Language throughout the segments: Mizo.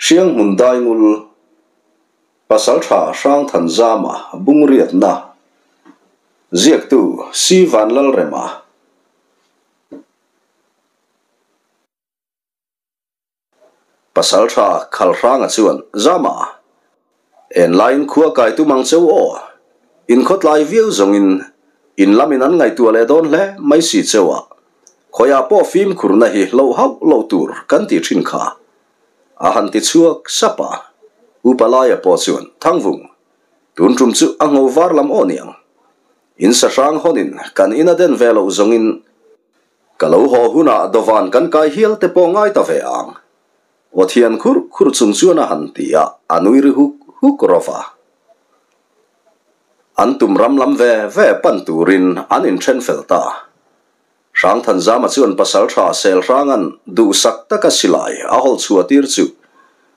Hrianghmun Daingul, Pasaltha Hrangthanzama Bungriatna, Ziaktu Si Vanlalrema. Pasaltha Khalhranga chuan, Zama, en laiin khua kai tum ang cheu aw. In khawtlai viau zawngin in lamin an ngaihtuah leh dawn hle mai si cheu a. Khawiah pawh fimkhurna hi hloh hauh loh tur kan tih thin kha. A han ti chhuak sap a. Upa Laia pawh chuan, Thangvung, tun tum chu a ngo var lam aw niang. In sahrang hawnin kan in a den ve loh zawngin ka lo haw hunah dawvan kan kai hial te pawh ngai ta ve ang. Aw thian khur khur chung chuan a han ti a, a nui ri huk huk rawh a. An tum ram lam ve ve pan turin an inthen fel ta. Hrangthanzama chuan pasal tha Selhranga'n duhsak taka silai a hawl chhuah tir chu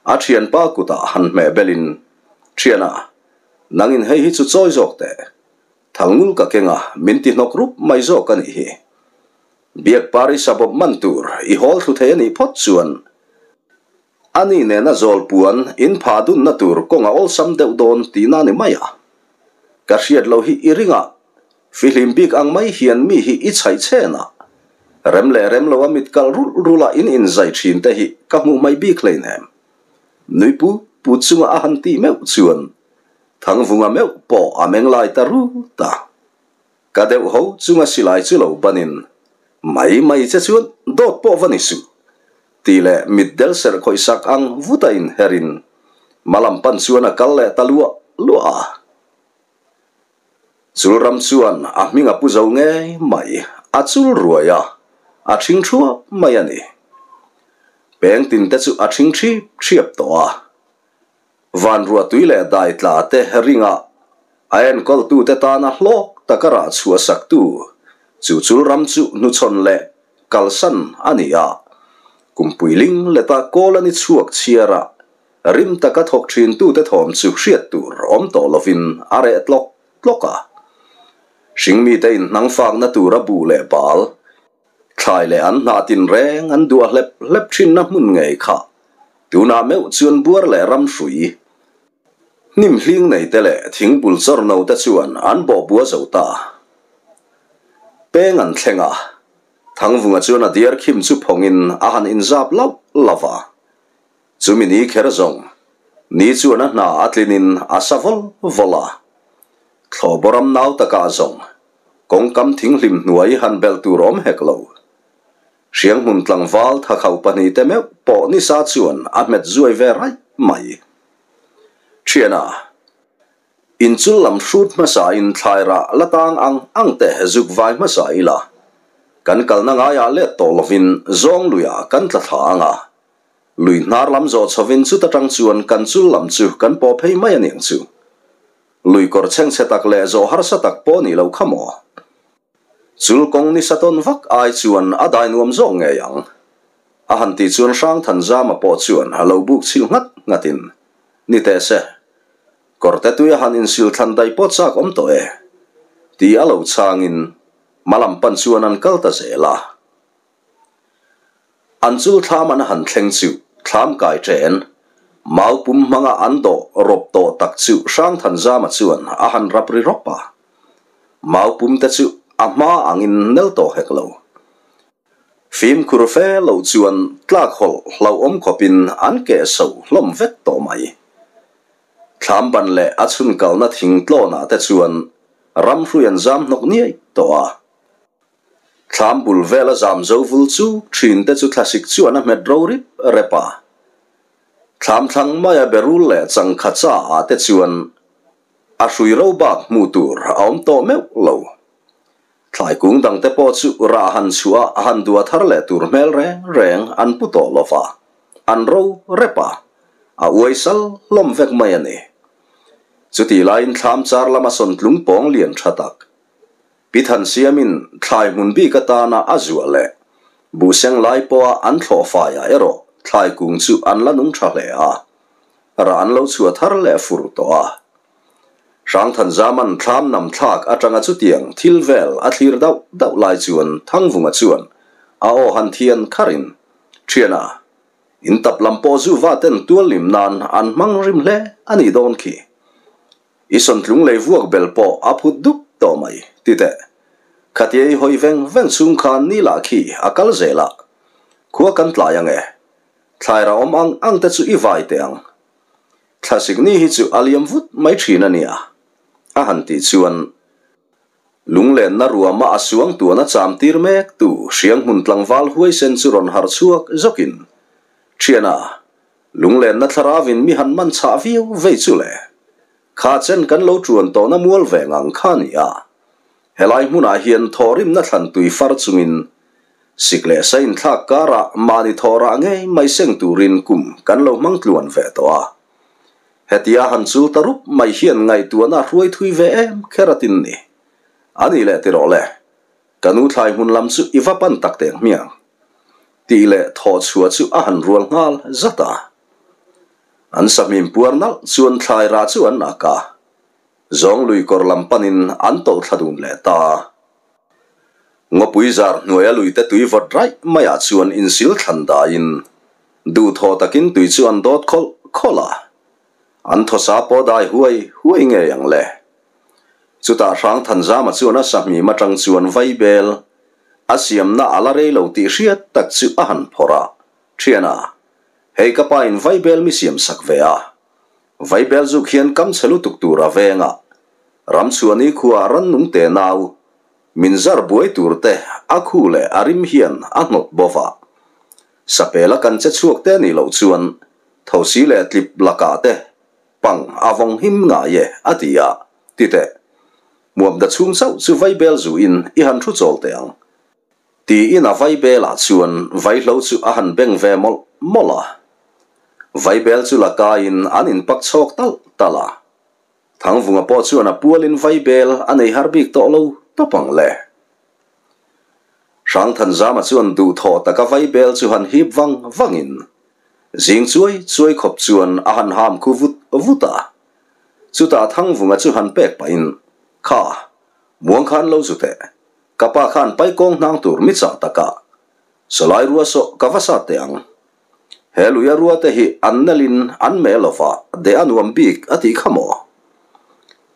a thianpa kutah han hmeh belin, Thiana, nangin hei hi chu chawi zawk teh. Thalngul ka keng a, min ti hnawk rup mai zawk a nih hi. Biak Pari sabawp man tur i hawl thlu thei a nih phawt chuan ani nena zawl puan in pha dunna tur kawng a awlsam deuh dawn tihna a ni mai a. Ka hriat loh hi i ring a, Fihlim bik ang mai hian mi hi i chhaih chhen a, rem leh rem lo a mit kalh rulh rulh a in inzai thin te hi ka hmuh mai bik hleinem. Nui pu pu chunga a han tih meuh chuan Thangvunga meuh pawh a meng lai ta rut a. Ka deuh ho chunga silai chu lo banin mai mai che chuan dawt pawh va ni suh tih leh mit del serh khawih sak ang vut a inherin hmalam pan chuan a kal leh ta luah luah a. Chul ram chuan a hming a pu zo ngei mai, a chul ruai a, a thing thuap mai a ni. Peng tin te chu a thing thip thiap tawh a. Van ruah tui leh dai tla te ringa a enkawltu te tana hlawk taka rah chhuah saktu chu chul ram chu hnuchhawn leh kalsan a ni a. Kumpui ling leta kawl a ni chhuak chhiar a, Rim taka thawk thintute thawm chu hriat tur awm tawh lovin a reh tlawk tlawk a. Hringmite inhnang fakna tura buh leh bal, thlai leh an hnah tinreng an duah hlep hlep thinna hmun ngei kha tunah meuh chuan buar leh ram hrui, hnim hling neite leh thingbul chawr note chuan an bawh bua zo ta. Peng an thleng a, Thangvunga chuan a diar khim chu phawngin a han inzap lauh lauh a. Chumi ni kher zawng, ni chuan a hna a tlinin a sa vawl vawl a. Thlawhbawram nau takah zawng, kawngkam thinghlim hnuai han belh tur awm hek lo. Hrianghmun tlangval thakhauh pahnihte meuh pawh nisa chuan a hmet zuai ve raih mai. Thiana, inchul lam hrut hmasa in thlairah la tang ang ang te zuk vai hmasa ila, kan kalna ngaiah let tawh lovin zawng luiah kan tla thla ang a. Lui hnar lam zawh chhovin chuta tang chuan kan chul lam chu kan pawh phei mai a niang chu. Lui kawr chhengchhe tak leh zawh harsa tak pawh nih loh kha maw? Chul kawng ni sa tawn vak ai chuan a dai nuam zawk ngei ang. A han tih chuan Hrangthanzama pawh chuan a lo buk chhilh nghat nghatin, Ni teh se, kawrte tui a han insil thlan daih pawh chak awm tawh e, ti a lo chhangin hmalam pan chuan an kal ta zel a. An chul thlam an han thleng chu thlam kai ṭen, mau pum hmanga an dawh rawp tawh tak chu Hrangthanzama chuan a han rap ri rawp a. Mau pum te chu a hma angin nel tawh hek lo. Fimkhur fe lo chuan tlak hawlh hlauhawm khawpin an keh so hlawm vek tawh mai. Thlam ban leh a chhun kalna thing tlawnah te chuan ramhrui an zam hnawk niai tawh a. Thlam bul vela zam zo vul chu thin te chu thlasik chuan a hmet ro rip rep a. Thlam thlang maia berul leh changkha cha ah te chuan a hrui ro bak hmuh tur a awm tawh meuh lo. Thlai kung dang te pawh chu rah han chhuah a han dua thar leh tur hmel reng reng an pu tawh lo va, an ro rep a, a uai sal hlawm vek mai a ni. Chutih laiin thlam char lama sawntlung pawng lian tha tak Pi Thansiamin thlai hmun bik atana a zuah leh buhseng lai pawha an thlawh faiah erawh thlai kung chu an la nung tha hle a, rah an lo chhuah thar leh fur tawh a. Hrangthanzaman thlam nam thlak atanga chutiang thil vel a thlir dauh dauh lai chuan Thangvunga chuan a aw han thian kharin, Thiana! In tap lam pawh zu va ten tual lim nan an hmang rim hle a nih dawn khi. I sawntlung lei vuak bel pawh a phut dup tawh mai, ti teh. Khatia i hawi veng veng chhung khan ni lah khi a kal zel a. Khua kan tlai ang e. Thlaira awm ang ang te chu i vai teh ang. Thlasik ni hi chu a liam vut mai thin a nia, a han tih chuan lunglenna ruama a suang tuan a cham tir mek tu Hrianghmun tlangval huaisen chu rawn harh chhuak zawkin, Thiana, lunglenna thlaravin mi han man chhah viau vei chu le. Kha chen kan lo tuan tawhna mual ve ngang kha a ni a. Helai hmunah hian thawhrimna thlan tui far chungin sik leh sa inthlak karah mahni thawhrah ngei mai seng turin kum kan lo hmang tluan ve tawh a. Hetia han chul ta rup mai hian ngaihtuahna a hruai thui ve em kher a tin ni. A nih leh tirawh le, ka nu thlai hmun lam chu i va pan tak teng hmiang. Tih leh thawh chhuah chu a han rual nghal zat a. An sahmim puar nalh chuan thlai rah chu an ak a. Zawng lui kawr lam panin an tawlh thla dun leh ta. Ngawpui zar hnuaia luite tui vawt raih maiah chuan insil thlan daiin duhthawh takin tui chu an dawt khawlh khawlh a. An thawsa pawh dai huai huai ngei ang le. Chutah Hrangthanzama chuan a sahmim atang chuan vaibel a siamna a la rei lo tih hriat tak chu a han phawrh a, Thiana, hei ka pa in vaibel mi siam sak ve a. Vaibel zuk hian kam chhe lutuk tur a veng a, Ramchhuani khuaa rannung te nau min zar buai tur te a khu leh a rim hian a hnawt bo va. Sapela kan che chhuak te nih loh chuan thosi leh tlip lakah te pang a vawng him ngai e a ti a, ti teh. Muamda chhung chauh chu vaibel zu in i han thu chawl teh ang. Tiin a vaibelah chuan vaihlo chu a han beng ve mawlh mawlh a. Vaibel chu la kaiin an inpak chhawk talh talh a. Thangvunga pawh chuan a pualin vaibel a nei har bik tawh lo tawp ang le. Hrangthanzama chuan duhthawh taka vaibel chu han hip vang vangin zing chuai chuai khawp chuan a han ham khu vut vut a. Chutah Thangvunga chu han pek pahin, Kha, muang khan lo zu teh. Ka pa khan paikawng hnang tur mi chah takah sawlai rua sawh ka va sat teh ang. He luia rua te hi an nelin an meh lova deh a nuam bik a tih kha maw?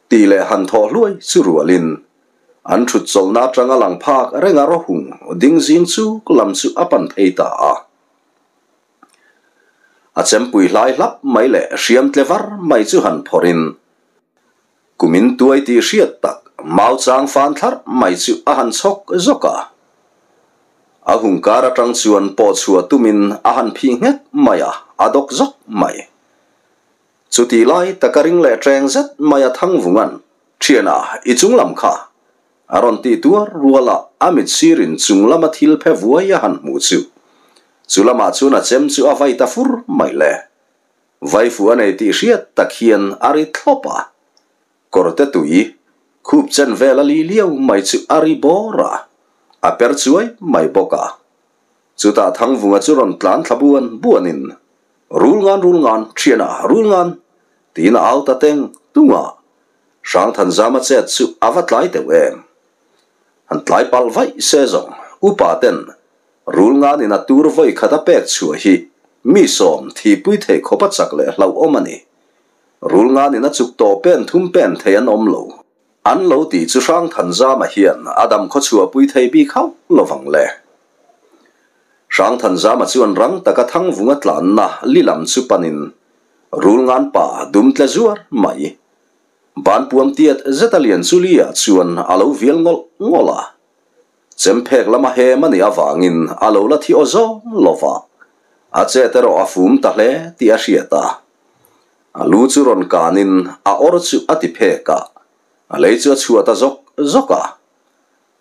Tih leh han thawh hluai chu rualin an thut chawlhna atanga lang phak renga rawhung ding zing chuk lam chu a pan phei ta a. A chempui hlai hlap mai leh hriam tle var mai chu han phawrhin Kumin tuai tih hriat tak mau chang fan thlarh mai chu a han chhawk zawk a. A hung kar atang chuan pawh chhuah tumin a han phi nghet mai a, a dawk zawk mai. Chutih lai taka ring leh ṭeng zet mai a Thangvunga'n, Ṭhiana, i chunglam kha! a rawn tih tuar rual a, a mit sirin chunglama thil phe vuai a han hmuh chu. Chu lamah chuan a chem chu a vai ta fur mai le. Vaifu a nei tih hriat tak hian a ri thlawp a, kawrte tui khup chen vel a li liau mai chu a ri bawr a, a per chuai mai bawk a. Chutah Thangvunga chu rawn tlan thla buan buanin, Rul ngan, rul ngan, thiana, rul ngan! tiin a au ta teng tung a, Hrangthanzama chet chu a va tlai deuh em? Han tlai palh vaih se zawng, upa ten Rul nganin a tur vawi khat a pek chhuah hi mi sawm thihpui theih khawp a chak leh hlauhawm a ni. Rul nganin a chuk tawh pen thum pen thei an awm lo. An lo tih chu Hrangthanzama hian a dam khaw chhuahpui thei bik hauh lovang le. Hrangthanzama chuan rang taka Thangvunga tlanna li lam chu panin Rul ngan pa dum tle zuar mai. Banpuam tiat zeta lian chu li ah chuan a lo vial ngawlh ngawlh a. Chemphek lama hem a nih avangin a lo la thi aw zawng lo va, a chet erawh a fum ta hle tih a hriat a. A lu chu rawn kanin a awr chu a ti phek a, a lei chu a chhuah ta zawk zawk a.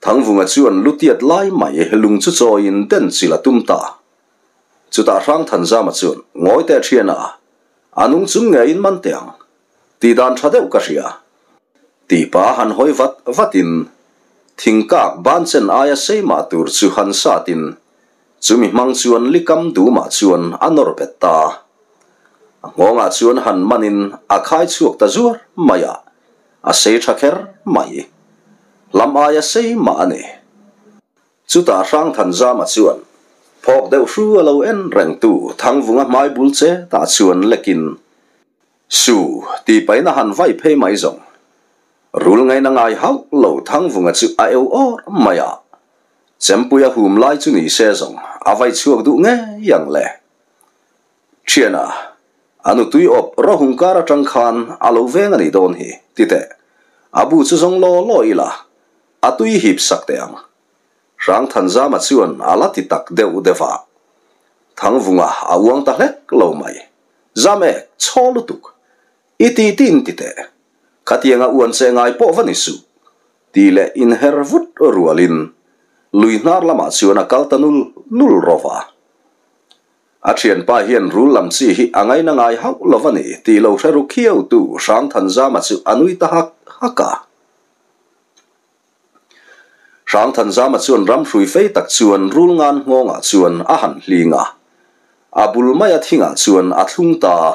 Thangvunga chuan lu tiat lai mai lung chu chawiin den chilh a tum ta. Chutah Hrangthanzama chuan ngawi teh thian a, a nung chung ngeiin man teh ang. Tih dan tha deuh ka hria. Tih pa han hawi vat vatin thingkak banchen aia seimah tur chu han satin chumi hmang chuan likam dumah chuan a nawr bet ta. A nghawngah chuan han manin a khai chhuak ta zuar mai a, a sei tha kher mai. Hlam aia seimah a ni. Chutah Hrangthanzama chuan. Phawk deuh hru a lo en reng tu Thangvunga hmai bul che tah chuan lekin Su tih pahin a han vai phei mai zawng. Rul ngaina ngai hauh lo Thangvunga chu a eu awr mai a. Chempui a hum lai chu ni se zawng a vai chhuak duh ngei ang le. Thiana, a nutui awp rawhung kar atang khan a lo veng a nih dawn hi, ti teh. A bu chu zawng law law ila, a tui hip sak teh ang. Hrangthanzama chuan a la ti tak deuh deuh a. Thangvunga a uang ta hlek lo mai. Zam ek, chhaw lutuk. I ti tin ti teh. Khatianga uan che ngai pawh va ni suh. Tih leh inher vut rualin lui hnar lamah chuan a kal ta nul nul rawh a. A thianpa hian rul lam chi hi a ngaina ngai hauh lo va ni tih lo hre ru khiau tu Hrangthanzama chu a nui ta hak hak a. Hrangthanzama chuan ram hrui fei tak chuan rul ngan nghawngah chuan a han hling a, a bul maia thingah chuan a thlung ta a.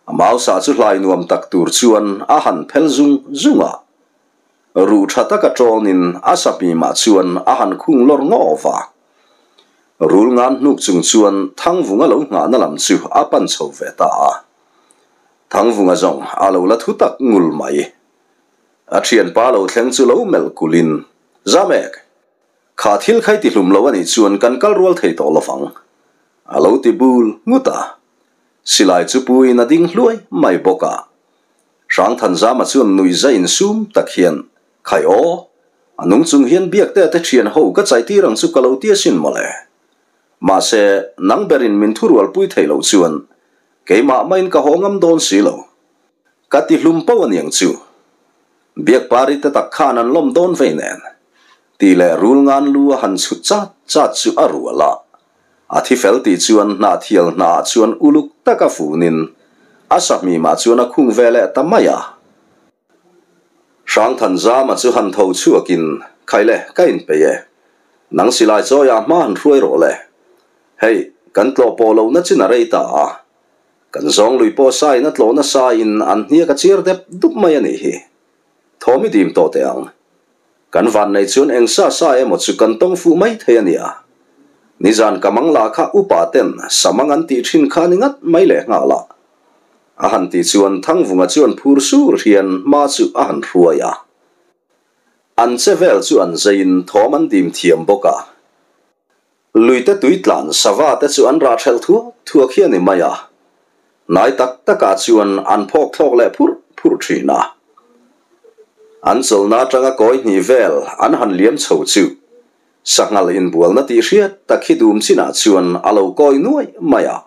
A mausa chu hlai nuam tak tur chuan a han phel zung zung a. Ruh tha taka tawnin a sahmimah chuan a han khung lawr ngaw va. Rul ngan hnuk chung chuan Thangvunga lo nghahna lam chu a pan chho ve ta a. Thangvunga zawng a lo la thu tak ngul mai. A thianpa lo thleng chu lo melh kulhin, Zamek! Kha thil khai ti hlum lo a nih chuan kan kal rual thei tawh lovang, a lo ti bul ngut a. Silai chu puiin a ding hluai mai bawk a. Hrangthanzama chuan nuihza insum tak hian, Khai aw, a nung chung hian biakte te thian ho ka chaitir ang chu ka lo ti asin mawle. Mahse, nang berin min thurualpui thei loh chuan keimah maiin ka haw ngam dawn si lo. Ka ti hlum poh aniang chu. Biakpari te tak khan an lawm dawn vei nen. Tih leh rul ngan lu a han chhut chat chat chu a rual a. A thi fel tih chuan hnahthial hnaah chuan uluk taka funin a sahmimah chuan a khung ve leh ta mai a. Hrangthanzama chu han tho chhuakin, Khaile, ka inpeih e. Nang silai chawiah hma han hruai rawh le. Hei, kan tlawh pawh lohna chin a rei ta a. Kan zawng lui pawh sain a tlawh nasa in an hniak a chiar dep dup mai a nih hi. Thawm i dim tawh teh ang. Kan van nei chuan eng sa sa emaw chu kan tawng fuh mai thei a nia. Nizan ka mang lah kha upa ten samang an tih thin kha ni ngat mai leh nghal a. A han tih chuan Thangvunga chuan phur sur hian hma chu a han hruai a. An che vel chu an zeiin thawm an dim thiam bawk a. Luite tui tlan sava te chu an rah hrelh thuak thuak hi a ni mai a, hnai tak takah chuan an phawk thlawk leh phurh phurh thin a. An chawlhna atanga kawi hnih vel an han liam chho chu sanghal inbualna tih hriat tak hi dum chinah chuan a lo kawi nuai mai a.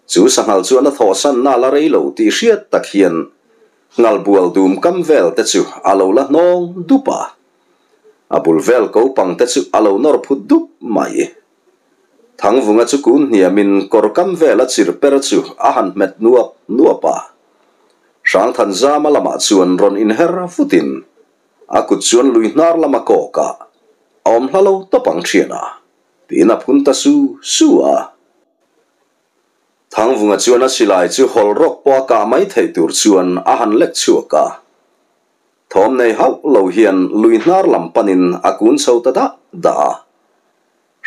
Chu sanghal chuan a thawhsanna la rei lo tih hriat tak hian ngalbual dum kam vel te chu a lo la hnawng dup a. A bul vel ko pang te chu a lo nawr phut dup mai. Thangvunga chu kun hniamin kawr kam vela chir per chu a han hmet nuap nuap a. Hrangthanzama lamah chuan rawn inher vutin a kut chuan lui hnar lama kawk a, a awm hla lo tawp ang thian a, tiin a phun ta su su a. Thangvunga chuan a silai chu hawl rawk pawh a kah mai theih tur chuan a han lek chhuak a. Thawm nei hauh lo hian lui hnar lam panin a kun chho ta dah dah a.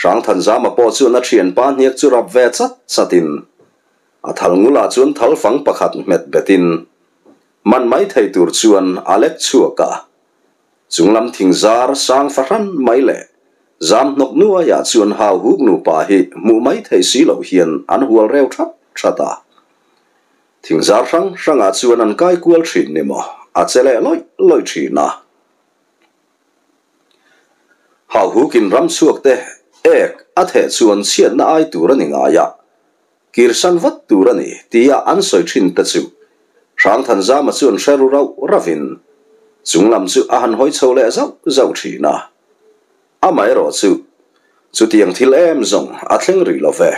Hrangthanzama pawh chuan a thianpa hniak chu rap ve chat chatin a thal ngulah chuan thal fang pakhat hmet betin man mai thei tur chuan a lek chhuak a. Chunglam thing zar sang fahran mai leh zam hnawk nuaiah chuan hau huk nupa hi hmuh mai thei si loh hian an hual reu that that a. Thingzar hrang hrangah chuan an kai kual thin ni maw? A che leh lawih lawih thin a. Hauhukin ram chhuak te ek a theh chuan chhiatna ai tur a ni ngai a, kirsan vat tur a ni tia an sawi thin te chu Hrangthanzama chuan hre ru rauh rauhin chunglam chu a han hawi chho leh zauh zauh thin a. Amaherawh chu chutiang thil em zawng a thleng rih lo ve.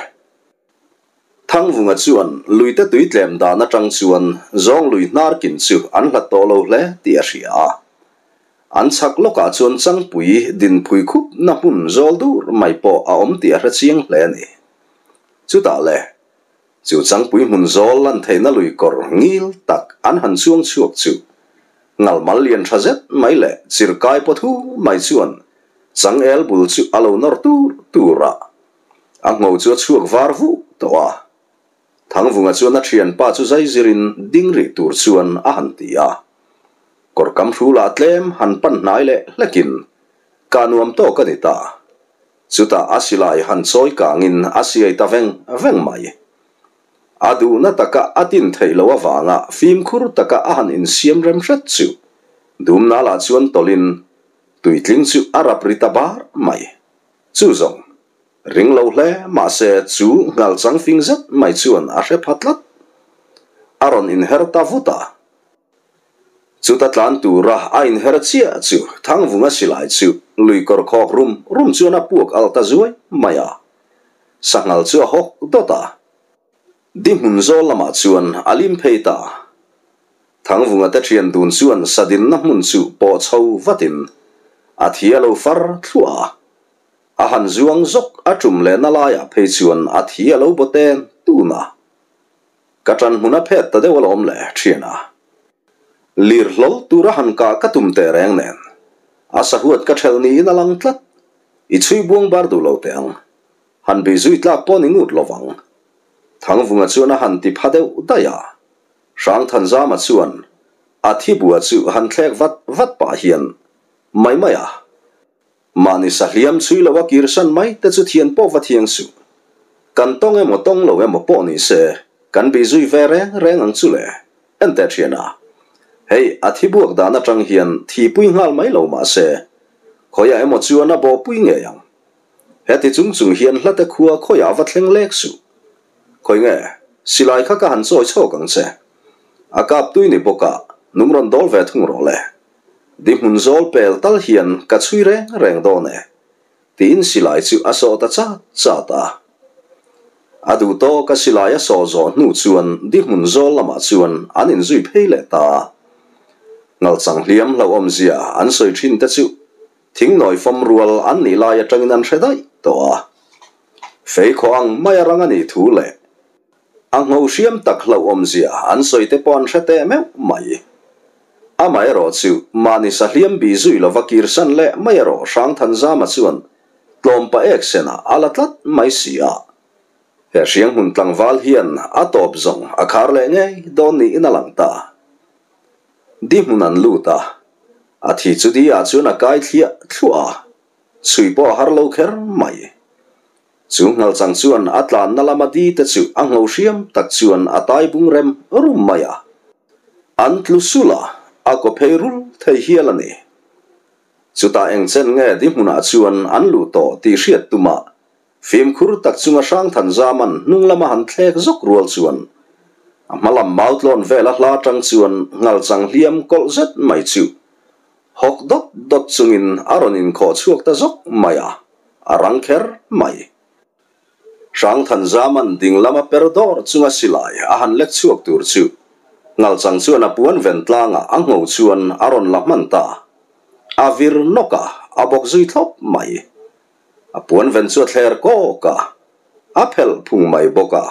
Thangvunga chuan luite tui tlem dan atang chuan zawng lui hnar kin chu an hlat tawh lo hle tih a hria a. An chhak lawkah chuan Changpui dinphui khup na hmun zawl dur mai pawh a awm tih a hre chiang hle a ni. Chutah le, chu Changpui hmun zawl lan theihna lui kawr ngil tak an han chuang chhuak chu ngalmal lian tha zet mai leh chirkai pawthu mai chuan Changel bul chu a lo nawr tur tur a. A ngho chu a chhuak var vu tawh a. Thangvunga chuan a thianpa chu zai zirin ding rih tur chuan a han ti a. Kawr kam hrulah tlem han pan hnai leh hlekin ka nuam tawk a ni ta. Chutah a silai han chawi kangin a siai ta veng veng mai. A duhna taka a tin theih loh avanga fimkhur taka a han insiam rem hret chu Dumnalah chuan tawlhin tuitling chu a rap ri ta bar mai. Chu zawng Ring lo hle mahse chu nghal chang fing zet mai chuan a hre pha tlat. A rawn inher ta vut a. Chuta tlan tura a inher chiah chu Thangvunga silai chu lui kawr khawk rum rum chuan a puak al ta zuai mai a. Sanghal chu a hawk dawt a. Di hmun zawl lamah chuan a lim phei ta. Thangvunga te thian dun chuan sadinna hmun chu pawh chho vatin a thi a lo far thluah a. A han zuang zawk a tum lehna laiah phei chuan a thi a lo baw ten tun a. Ka ṭan hmun a phet ta deuh alawm le, ṭhian a. Lir hlawl tura han kah ka tum teh reng nen. A sahuat ka ṭhelh niin a lang tlat. I chhui buang bar duh lo teh ang. Han bih zui tlak pawh ni ngut lovang. Thangvunga chuan a han ti pha deuh daih a. Hrangthanzama chuan a thi bua chu han thlek vat vat pah hian mai mai a. Mahni sahliam chhui lo a kirsan mai te chu thian pawh va thiang suh. Kan tawng emaw tawng lo emaw pawh ni se, kan bih zui ve reng reng ang chu le. Enteh thian a. Hei, a thi buak dan atang hian thi pui nghal mai lo mah se, khawiah emaw chuan a bawh pui ngei ang. Heti chung chung hian hlate khua khawiah va thleng lek suh. Khawi nge, silai kha ka han chawi chhawk ang che. A kap tui ni bawk a, nung rawn dawl ve thung rawh le. Di hmun zawl pel tal hian ka chhui reng reng dawn e, tiin silai chu a sawh ta chat chat a. A duh tawk a silai a sawh zawh hnu chuan di hmun zawl lamah chuan an inzui phei leh ta a. Ngalchang hliam hlauhawmzia an sawi thin te chu thingnawi fam rual an nih lai atangin an hre daih tawh a. Fei khaw ang mai a rang a nih thu leh A ngho hriam tak hlauhawmzia an sawi te pawh an hre teh meuh mai. Amaherawh chu mahni sahliam bih zui lova kirsan leh mai erawh Hrangthanzama chuan tlawm pa ek senah a la tlat mai si a. He hrianghmun tlangval hian a tawp zawng a khar leh ngei dawn niin a lang ta. Di hmun an lut a, a thi chu di ah chuan a kai thliah thluah a, chhui pawh a har lo kher mai. Chu nghalchang chuan a tlanna lama di te chu a ngho hriam tak chuan a tai bung rem rum mai a. An tlu sul a, a kaw phei rul thei hial a ni. Chutah eng chen nge di hmunah chuan an luh tawh tih hriat tumah fimkhur tak chunga Hrangthanzaman hnung lama han thlek zawk rual chuan a hma lam mautlawn vela hla tang chuan nghalchang hliam kawlh zet mai chu Hawk dawt dawt chungin a rawn inkhawh chhuak ta zawk mai a, a rang kher mai. Hrangthanzaman ding lama per dawr chunga silai a han lek chhuak tur chu Ngalchang chuan a puan ven tlangah a ngho chuan a rawn la hman ta. A vir nawk a, a bawk zui thlawp mai. A puan ven chu a thler kawk a, a phelh phung mai bawk a.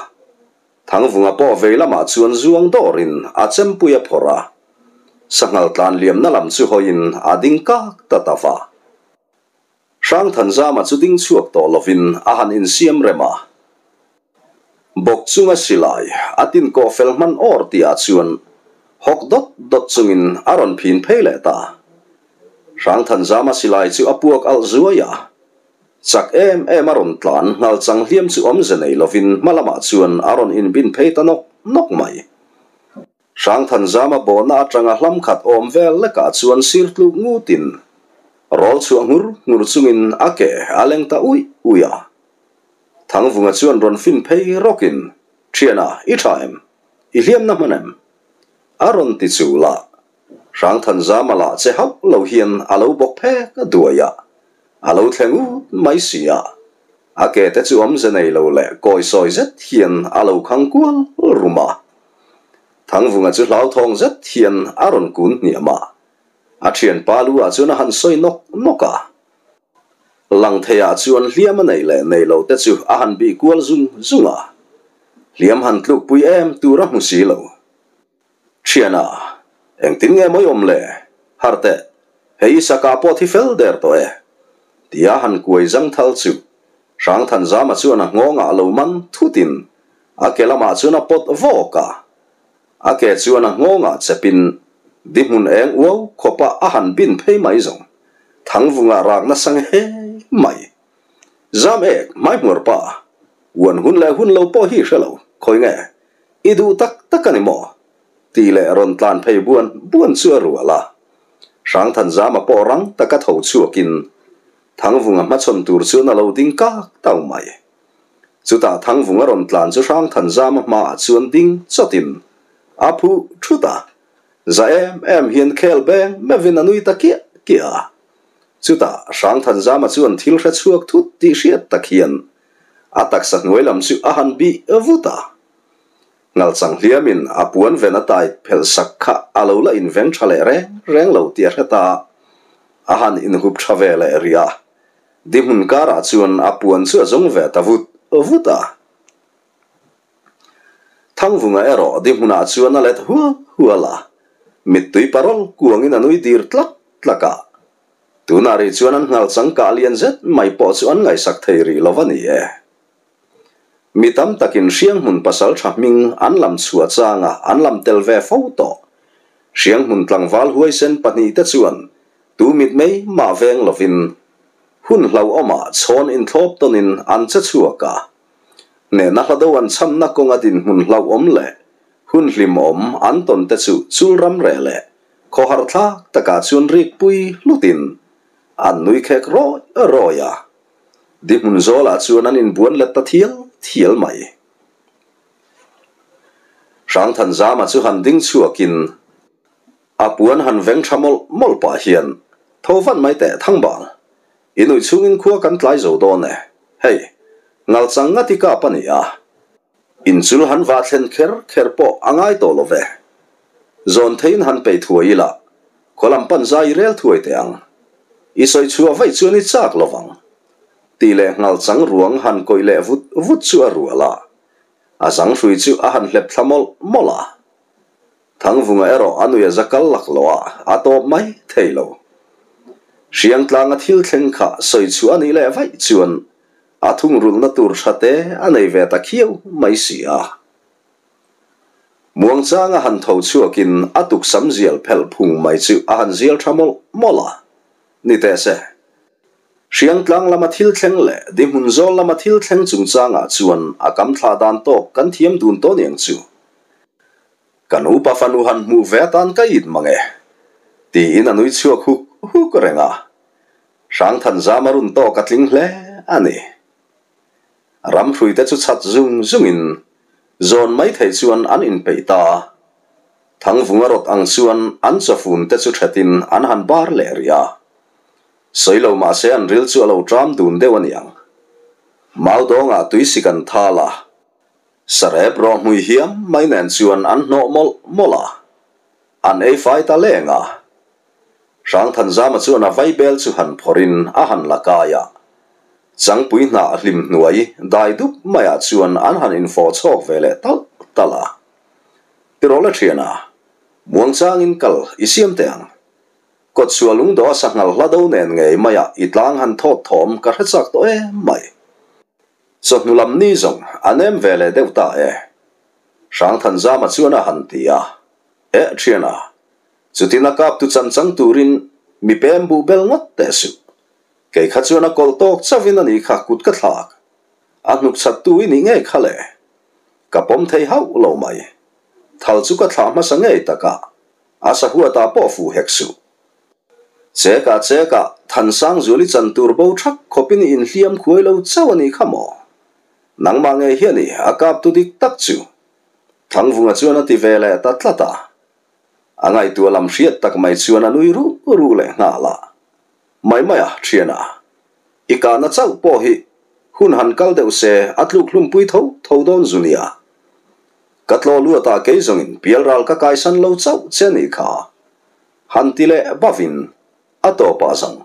Thangvunga pawh vei lamah chuan zuang dawrin a chempui a phawrh a, sanghal tlan liamna lam chu hawiin a ding kak ta ta va. Hrangthanzama chu ding chhuak tawh lovin a han insiam rem a. Bawk chunga silai a tin kawh fel hman awr tihah chuan hawk dawt dawt chungin a rawn phin phei leh ta. Hrangthanzama silai chu a puak alh zuai a. Chak em em a rawn tlan nghal chang hliam chu awmze nei lovin hma lamah chuan a rawn inbin phei ta nawk nawk mai. Hrangthanzama bawhna atanga hlam khat awm vel lekah chuan sir tluk ngutin rawl chhuah nghur nghur chungin a ke a leng ta uih uih a. Thangvunga chuan rawn fin phei rawkin, Thiana, i tha em? I hliamna hman em? A rawn ti chul a. Hrangthanzama lah che hauh lo hian a lo bawk phek duai a, a lo thleng ut mai si a. A ke te chu awmze nei lo leh kawi sawi zet hian a lo khang kual rum a. Thangvunga chu hlauthawng zet hian a rawn kun hniam a, a thianpa lu ah chuan a han sawi nawk nawk a. Langtheiah chuan hliam a neih leh nei lo te chu a han bih kual zung zung a, hliam han tlukpui em tur a hmu si lo. Thiana, engtin nge mawi awm le? Har teh, hei i saka pawh thi fel der tawh e. Tia han kuai zang thal chu. Hrangthanzama chuan a nghawngah lo man thutin a ke lamah chuan a pawt vawk a. A ke chuan a nghawngah chepin di hmun eng uau khawpa a han bin phei mai zawng. Thangvunga rak nasa nge mai. Zam ek hmai hmuar pa. Uan hun leh hun lo pawh hi hre lo. Khawi nge? I duh tak tak a ni maw? Tih leh rawn tlan phei buan buan chu a rual a. Hrangthanzama pawh rang taka tho chhuakin Thangvunga hmachhawn tur chuan a lo ding kak tau mai. Chutah Thangvunga rawn tlan chu Hrangthanzama hmaah chuan ding chawtin a phuh thut a. Za em em hian khel beng meuhin a nui ta kiah kiah a. Chutah Hrangthanzama chuan thil hre chhuak thut tih hriat tak hian a taksa hnuai lam chu a han bih vut a. Ngalchang hliamin a puan ven a tai phelh sak kha a lo la inveng tha leh reng reng lo tih a hre ta. A han inhup tha ve leh rih a. Di hmun karah chuan a puan chu a zawng ve ta vut vut a. Thangvunga erawh di hmunah chuan a let hual hual a. Mittui parawl kuangin a nui dir tlak tlak a. Tunah rih chuan an ngalchang kah lian zet mai pawh chu an ngaihsak thei rih lo va ni e. Mi tam takin Hrianghmun pasal tha hming an lam chhuah changa an lam tel ve fo tawh. Hrianghmun tlangval huaisen pahnihte chuan tu mitmei mah veng lovin hun hlauhawmah chhawn inthlawp tawnin an che chhuak a. Hnehna hlado an chhamna kawnga dinhmun hlauhawm leh hun hlimawm an tawn te chu chul ram reh leh khawhar thlak takah chuan rikpui hlutin an nui khek rawi rawi a. Di hmun zawlah chuan an inbuan let ta thial thial mai. Hrangthanzama chu han ding chhuakin a puan han veng tha mawlh mawlh pah hian, Tho vat mai teh Thangbal, i nuih chhungin khua kan tlai zo dawn e. Hei, ngalchang ngati kap a ni a, inchul han vah thlen kher kher pawh a ngai tawh lo ve. Zawn theiin han peih thuai ila, Khaw lam pan zai i rel thuai teh ang. I sawi chhuah vaih chuan i chak lo vang. Tih leh nghal chang ruang han kawih leh vut vut chu a rual a. A zang hrui chu a han hlep thla mawlh mawlh a. Thangvunga erawh a nui a za kal lak lo a, a tawp mai thei lo. Hriangtlanga thil thleng kha sawi chhuah a nih leh vaih chuan a thungrulhna tur tha te a nei ve ta khiau mai si a. Muangchanga han tho chhuakin a tuksam zial phelh phung mai chu a han zial tha mawlh mawlh a. Ni teh se. Hriangtlang lama thil thleng leh dihmun zawl lama thil thleng chungchangah chuan a kam thla dan tawk kan thiam dun tawh niang chu. Ka nupa fanu han hmuh ve atan ka it mang e. Tiin a nui chhuak huk huk reng a. Hrangthanzama run tawk a tling hle a ni. Ramhruite chu chhat zung zungin zawn mai thei chuan an inpeih ta a. Thangvunga rawt ang chuan an chawfunte chu thetin an han bar leh rih a. Sawi lo mahse an ril chu a lo ṭam dun deuh a niang. Maudawngah tuisik an thal a, sarep rawh hmui hiam mai nen chuan an hnawh mawlh mawlh a. An ei fai ta leng a. Hrangthanzama chuan a vaibel chu han phawrhin a han la kai a. Changpui hnah hlim hnuai dai dup maiah chuan an han infawh chhawk ve leh talh talh a. Tirawla thiana, muangchangin kal i siam teh ang. Kawtchhuah lungdawh a sanghal hla do nen ngei maiah i tlang han thawt thawm ka hre chak tawh em mai. Chawhnu lam ni zawng a nem ve leh deuh ta e. Hrangthanzama chuan a han ti a. Eh thiana, chutin a kaptu chan chang turin mi pem buh bel ngawt teh suh. Kei kha chuan a kawlh tawk chauhin a nih kha kut ka thlak. A hnuk chhat tu i nih ngei kha le. Ka pawm thei hauh lo mai. Thal chu ka thlah hmasa ngei tak a, a sahuatah pawh fuh hek suh. Chekah chekah Thansangzuali chan tur bo thak khawpin i inhliam khuai lo chauh a nih kha maw? Nangmah ngei hian i a kap tu dik tak chu. Thangvunga chuan a ti ve leh ta tlat a. A ngaihtuah lam hriat tak mai chuan a nui ruh ruh leh nghal a. Mai mai a, thiana. I kahna chauh pawh hi hun han kal deuh se a tluk hlumpui tho tho dawn zu nia. Ka tlaw luatah kei zawngin pialral ka kaisan lo chauh che nih kha. Han ti leh bavin a tawpah zawng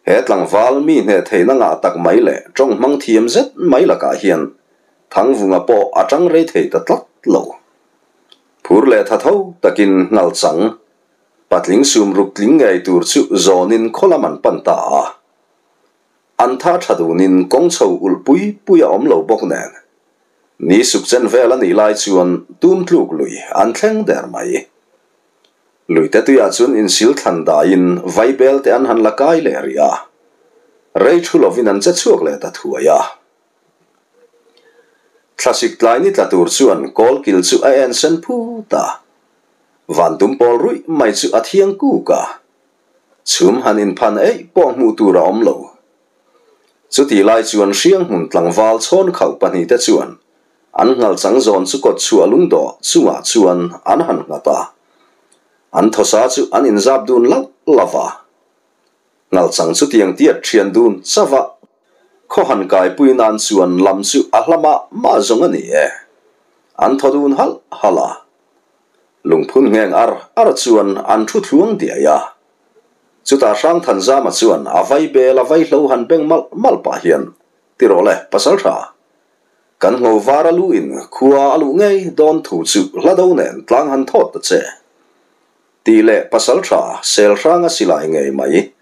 he tlangval mi hneh theihna ngah tak mai leh tawng hmang thiam zet mai lakah hian Thangvunga pawh a tang rei thei ta tlat lo. Phur leh tha tho takin nghal chang Patling sum ruk tling ngei tur chu zawnin khaw lam an pan ta a. An tha tha dunin kawng chho ulh pui pui a awm lo bawk nen. Ni suk chen vel a nih lai chuan tum tluk lui an thleng der mai. Lui te tuiah chuan insil thlan daiin vaibel te an han la kai leh rih a. Rei thu lovin an che chhuak leh ta thuai a. Thlasik tlai ni tla tur chuan kawlkil chu a en sen phut a. Van dum pawl ruih mai chu a thiang kuk a. Chhum han inphan eih pawh hmuh tur a awm lo. Chutih lai chuan Hrianghmun tlangval chhawn khauh pahnihte chuan an nghal chang zawn chu kawt chhuah lungdawh chungah chuan an han nghat a. An thawsa chu an inzap dun lauh lauh a. Nghal chang chu tiang tiat thian dun chauh a. Khaw han kaipui nan chuan lam chu a hla mah mah zawng a ni e. An thaw dun halh halh a. Lungphun ngheng ar ar chuan an thu thluang diai a. Chutah Hrangthanzama chuan a vai bel a vai hlo han beng malh malh pah hian, Ti rawh le, pasal tha. Kan ngho var a lu in khua a luh ngei dawn thu chu hla do nen tlang han thawt ta che. Tih leh pasal tha sel hranga silai ngei mai,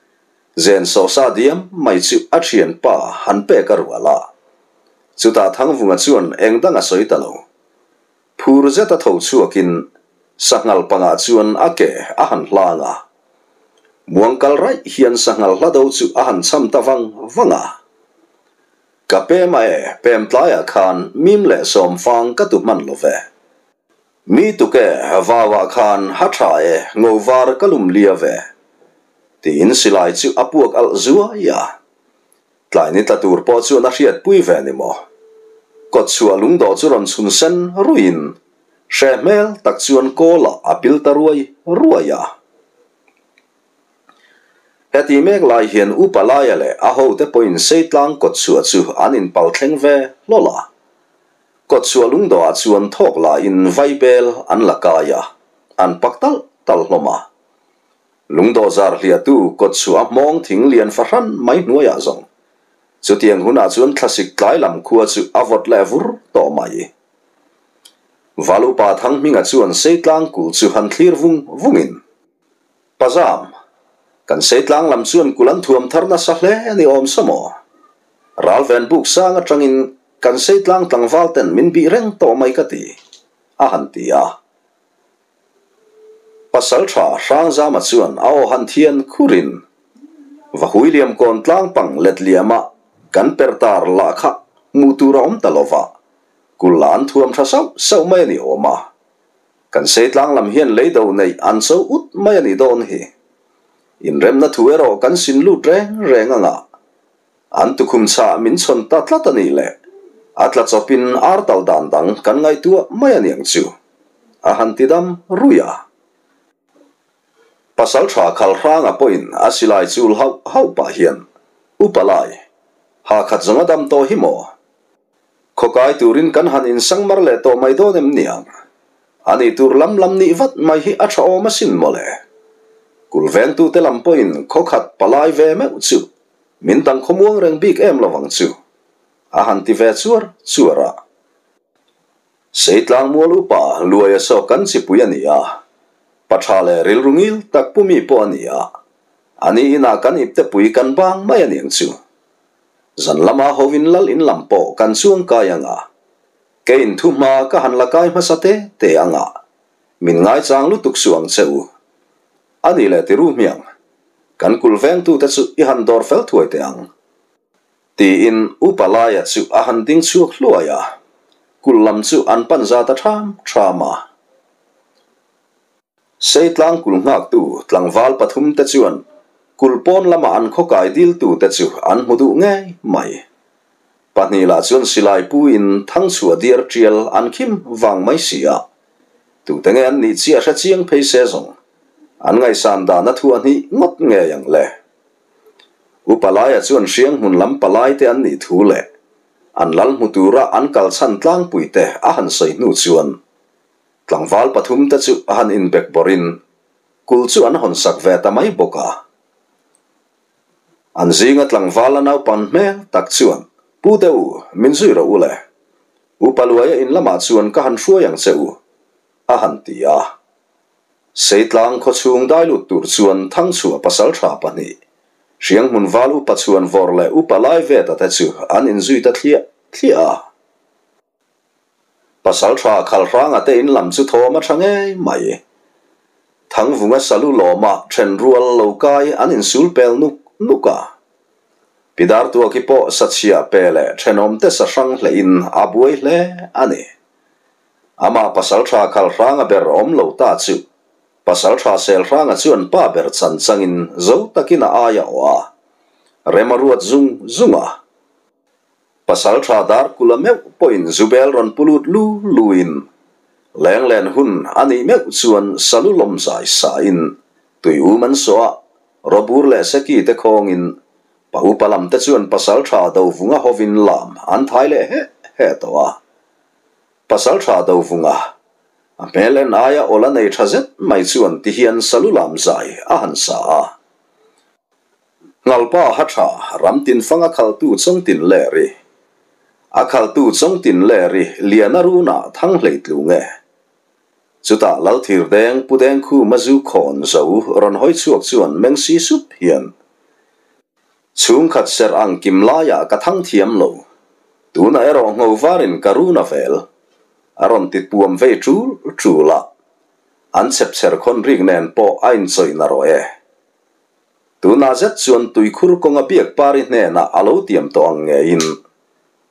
zen sawhsa diam mai chu a thianpa han pek a rual a. Chutah Thangvunga chuan eng dang a sawi ta lo. Phur zeta tho chhuakin sanghal pangah chuan a ke a han hlang a. Muang kal raih hian sanghal hla do chu a han cham ta vang vang a. Ka pem a e, pem tlaiah khan mim leh sawmfang ka tu hman lo ve. Mi tuk e, vauah khan ha tha e, ngo var ka lum lia ve. Tiin silai chu a puak alh zuai a. Tlai ni tla tur pawh chuan a hriatpui ve ni maw? Kawtchhuah lungdawh chu rawn chhun sen ruiin hre hmel tak chuan kawlah a pil ta ruai ruai a. Heti mek lai hian Upa Laia leh a hote pawhin Seitlang kawtchhuah chu an inpal thleng ve hlawl a. Kawtchhuah lungdawhah chuan thawk lain vaibel an la kai a, an pak talh talh hlawm a. Lungdawh zar hliahtu kawt chu a hmawng thing lian fahran mai hnuaiah zawng. Chutiang hunah chuan thlasik tlai lam khua chu a vawt leh vur tawh mai. Valupa Thanghminga chuan Seitlang kul chu han thlir vung vungin, Pazam, kan Seitlang lam chuan kul an thuam thar nasa hle ni awm sa maw? Ralven buk sang atangin kan Seitlang tlangval ten min bih reng tawh mai ka ti, a han ti a. Pasal tha Hrangzama chuan a aw han thian khurin, Va Huiliam kawn tlang pang let liama kan per tar lah kha hmuh tur a awm ta lo va, kul lah an thuam tha sauh sauh mai a ni awm a. Kan Seitlang lam hian leido neih an cho ut mai a ni dawn hi. Inremna thu erawh kan sin lut reng reng anga An tukhum chhah min chhawn ta tlat a nih le, a tla chawpin ar tal dan dang kan ngaihtuah mai a niang chu, a han ti dam ruih a. Pasal tha khal hranga pawhin a silai chul hauh hauh pah hian, Upa lai, ha khat zawng a dam tawh hi maw? Khawkai turin kan han insangmar leh tawh mai dawn em niang? A nih tur lam lam nih vat mai hi a tha awm asin mawle. Kulvengtute lam pawhin khawkhat palai ve meuh chu Min dang khawmuang reng bik em lo vang chu, a han ti ve chuar chuar a. Seitlang mual upa Luaia saw kan chipui a ni a, pa tha leh rilru ngil tak pu mi pawh a ni a, a ni inah kan iptepui kan bang mai a niang chu. Zan lama hovin lal in lam pawh kan chuang kai ang a, keiin thu hma ka han la kai hmasa te te ang a, min ngaichang lutuk suh ang che u. A ni leh ti ru hmiang, kan kul vengtute chu i han dawr fel thuai teh ang. Tiin Upa Laia chu a han ding chhuak hluai a, kul lam chu an pan za ta ṭham ṭham a. Seitlang kul nghaktu tlangval pathumte chuan kul pawn lama an khawkai diltute chu an hmu duh ngei mai. Pahnih lah chuan silai puin thangchhuah diar ṭial an khim vang mai si a. Tute nge an nih chiah hre chiang phei se zawng an ngaihsan dan a thu a hnih ngawt ngei ang le. Upa Laia chuan Hrianghmun lam palai te an nih thu leh an lal hmu tura an kal chhan tlangpui te a han sawi hnu chuan tlangval pathum te chu a han inbek bawrhin kul chu an hawn sak ve ta mai bawk a. An zinga tlangval a naupan hmel tak chuan, Pu te u, min zui rawh u le. Upa Luaia in lamah chuan ka han hruai ang che u, a han ti a. Seitlang khawchhung dai lut tur chuan Thangchhuah pasal tha pahnih, Hrianghmun val upa chhuanvawr leh upa lai veta te chu an inzui ta thliah thliah a. Pasalṭha Khalhranga te in lam chu thawm a ṭha ngei mai. Thangvunga salu lawma ṭhen rual lo kai an insul pel nuk nuk a. Pidartuaki pawh sachhiah pe leh ṭhenawmte sa hrang hlehin a buai hle a ni. Amah pasalṭha Khalhranga ber awm lo ta chu Pasalṭha Selhranga chuan pa ber chan changin zo takin a ai a awh a, rem a ruat zung zung a. Pasalṭha Darkula meuh pawhin Zubel rawn pu lut lu luin lenglen hun a nih meuh chuan salu lawm zai sain tui um an sawh a, Robur leh Seki te khawngin pa upa lam te chuan Pasalṭha Dovunga hovin lam an thai leh heh heh tawh a. Pasalṭha Dovunga a hmel en aia awl a nei ṭha zet mai chuan tihian salu lam zai a han sa a. Ngalpa ha tha ram tin fang a khaltu chawngtin ler i a khaltu chawngtin ler i lian a run ah thang hlei tlung e. Chutah Lalthir deng pu deng khum a zu khawn zo rawn hawi chhuak chuan meng si sup hian chhungkhat serh ang kim lai ah ka thang thiam lo tunah erawh ngho var in ka run a vel a rawn ti puam vei tul tul a an chhepchher khawn rik nen pawh a inchawih na rawh e. Tunah zet chuan tuikhur kawnga biak pari hnenah a lo tiam tawh ang ngeiin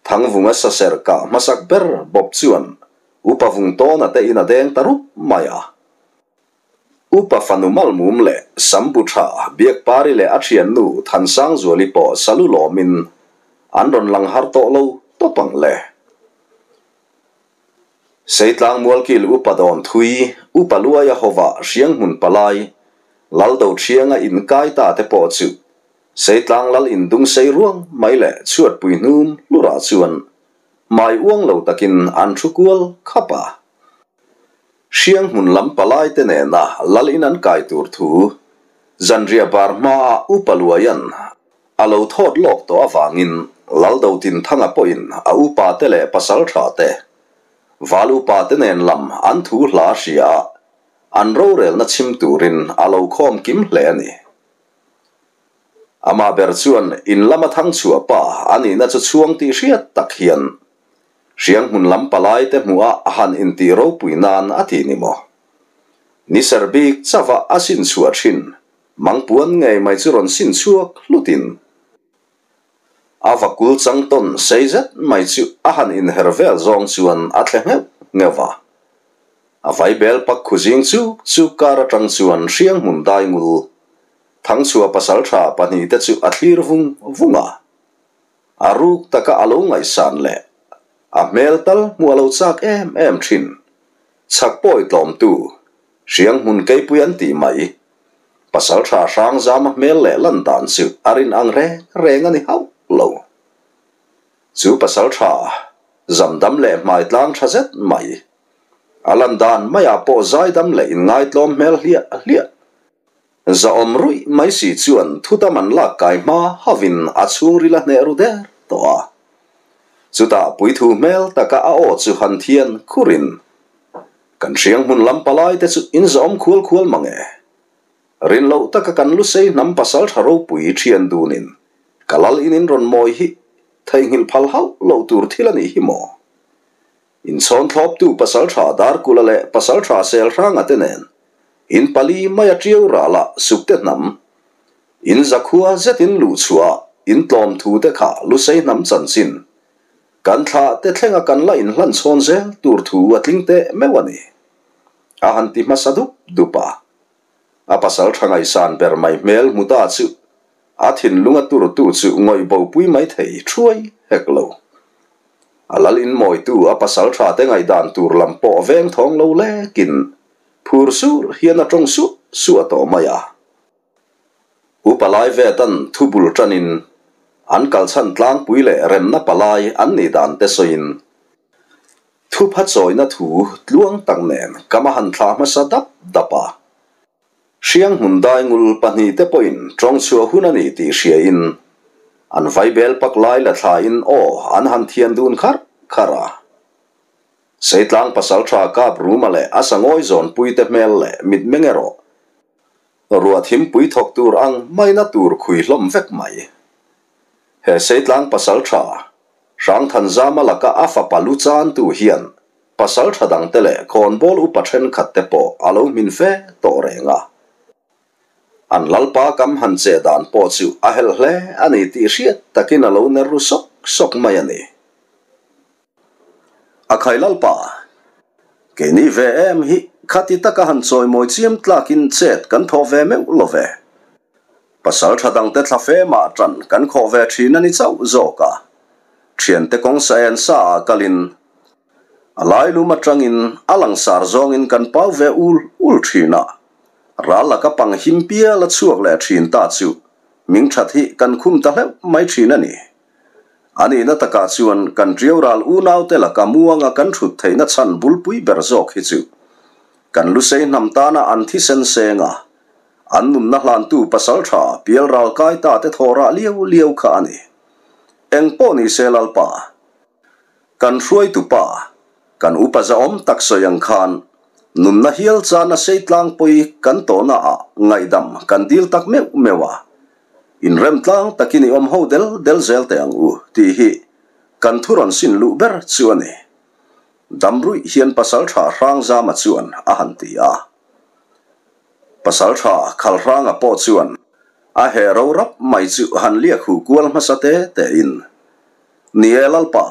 Thangvunga saser kah hmasak ber bawp chuan Upa Vungtawna te in a deng ta rup mai a. Upa fanu Malmum leh Sambu tha biak pari leh a thiannu Thansangzuali pawh salu lawmin an rawn lang har tawh lo tawp ang le. Seitlang Mualkil Upa Dawn Thui, Upa Luaia Hova Hrianghmun Palai, Laldo Thianga inkai ta te pawh chu Seitlang Lal indung sei ruang mai leh chhuatpui hnum hlurah chuan hmai uang lo takin an thu kual khap a. Hrianghmun lam palai te nena Lal in an kai tur thu zanriah bar hmaah Upa Luaia'n A lo thawt lawk tawh avangin Laldo Tinthanga pawhin a upa te leh pasaltha te, val upa te nen lam an thu hla hria a, an rorelna chhim turin a lo khawm kim hle a ni. Amah ber chuan in lama thang chhuah pa a nihna chu chhuang tih hriat tak hian Hrianghmun lam palai te hmuh a han intih ropui nan a ti ni maw? Ni ser bik chauh a a sin chhuah thin Mangpuan ngei mai chu rawn sin chhuak hlutin a vakul chang tawn sei zet mai chu a han inher vel zawng chuan a thle ngheuh ngheuh va. A vaibel pak khu zing chuk chuk kar atang chuan Hrianghmun daingul Thangchhuah pasaltha pahnihte chu a thlir vung vung a. A ruk taka a lo ngaihsan leh a hmel tal hmuh a lo chak em em thin. Chhak pawi tlawmtu Hrianghmun keipui an tih mai. Pasaltha Hrangzama hmel leh lan dan chu a rin ang reng reng a ni hauh lo. Chu pasaltha zamdam leh hmai tlang tha zet mai. A lan dan maiah pawh zaidam leh inngaitlawm hmel hliah hliah. Zahawm ruih mai si chuan thutam an lak kai hma hauhin a chhungril a hneh ru der tawh a. Chutah puithu hmel taka a aw chu han thian khurin Kan hrianghmun lam palai te chu in zawm khual khual mang e. Rin loh taka kan lusei hnam pasal tha ropui thian dunin ka lal in in rawn mawi hi theihnghilh phal hauh loh tur thil a nih hi maw? Inchhawn thlawptu pasal tha Darkula leh pasal tha Selhranga te nen in pali maia tiau ralah sukte hnam in zakhua zetin luhchhuah in tlawm thu te kha lusei hnam chanchin Kan thla te thlenga kan la inhlan chhawn zel tur thu a tling teh meuh a ni. A han ti hmasa dup dup a. A pasal tha ngaihsan ber mai hmel hmu ta chu a thinlung a turtu chu ngawih bopui mai thei thuai hek lo. A lal inmawitu a pasal tha te ngaihdan tur lam pawh veng thawng lo lekin phur sur hian a tawng suah suah tawh mai a. Upa lai vetan thu bul tanin an kalchhan tlangpui leh remna palai an nih dan te sawiin thu phatsawina thu tluang tak nen kam a han thlah hmasa dap dap a. Hrianghmun daingul pahnihte pawhin tawngchhuah hun a ni tih hriain an vaibel pak lai la thlain aw an han thian dun kharh kharh a. Seitlang pasaltha kap ruma leh a sangawi zawnpuite hmel leh mitmeng erawh. Ruah thimpui thawk tur ang maina tur khui hlawm vek mai. He Seitlang pasaltha Hrangthanzama laka a fapa lu chantu hian pasaltha dangte leh khawnbawl upa thenkhat te pawh a lo hmin fe tawh reng a. An lalpa kam han che dan pawh chu a helh hle a ni tih hriat takin a lo ner ru sawk sawk mai a ni. A khai lalpa, keini ve em hi khati taka han chawimawi chiam tlakin chet kan thawh ve meuh lo ve. Pasal tha dangte thla fe mah tan kan khawh ve thin a ni chauh zawk a, thiante kawng sa en sa ah kalin a lailum atangin a langsar zawngin kan pau ve ul ul thin a, ral laka pang him pial a chhuak leh thin ta chu ming that hi kan khum ta hleuh mai thin a ni. A nihna takah chuan kan Ṭiaural unaute laka muanga kan ṭhut theihna chhan bulpui ber zawk hi chu kan Lusei hnam tana an thisen seng a, an nunna hlantu pasalṭha pialral kai ta te thawhrah liau liau kha a ni. Eng pawh ni se Lalpa, kan hruaitu pa, kan upa zahawm tak sawi ang khan nunna hial chana sei tlangpui kan tawhna ah ngaihdam kan dil tak meuh meuh a, Inrem tlang takin i awm ho del del zel teh ang u tih hi kan thu rawn sin luh ber chu a ni. Damruih hian Pasaltha Hrangzama chuan a han ti a. Pasaltha Khalhranga pawh chuan a heh ro rap mai chu han liak huh kual hmasa te tein, Ni e Lalpa,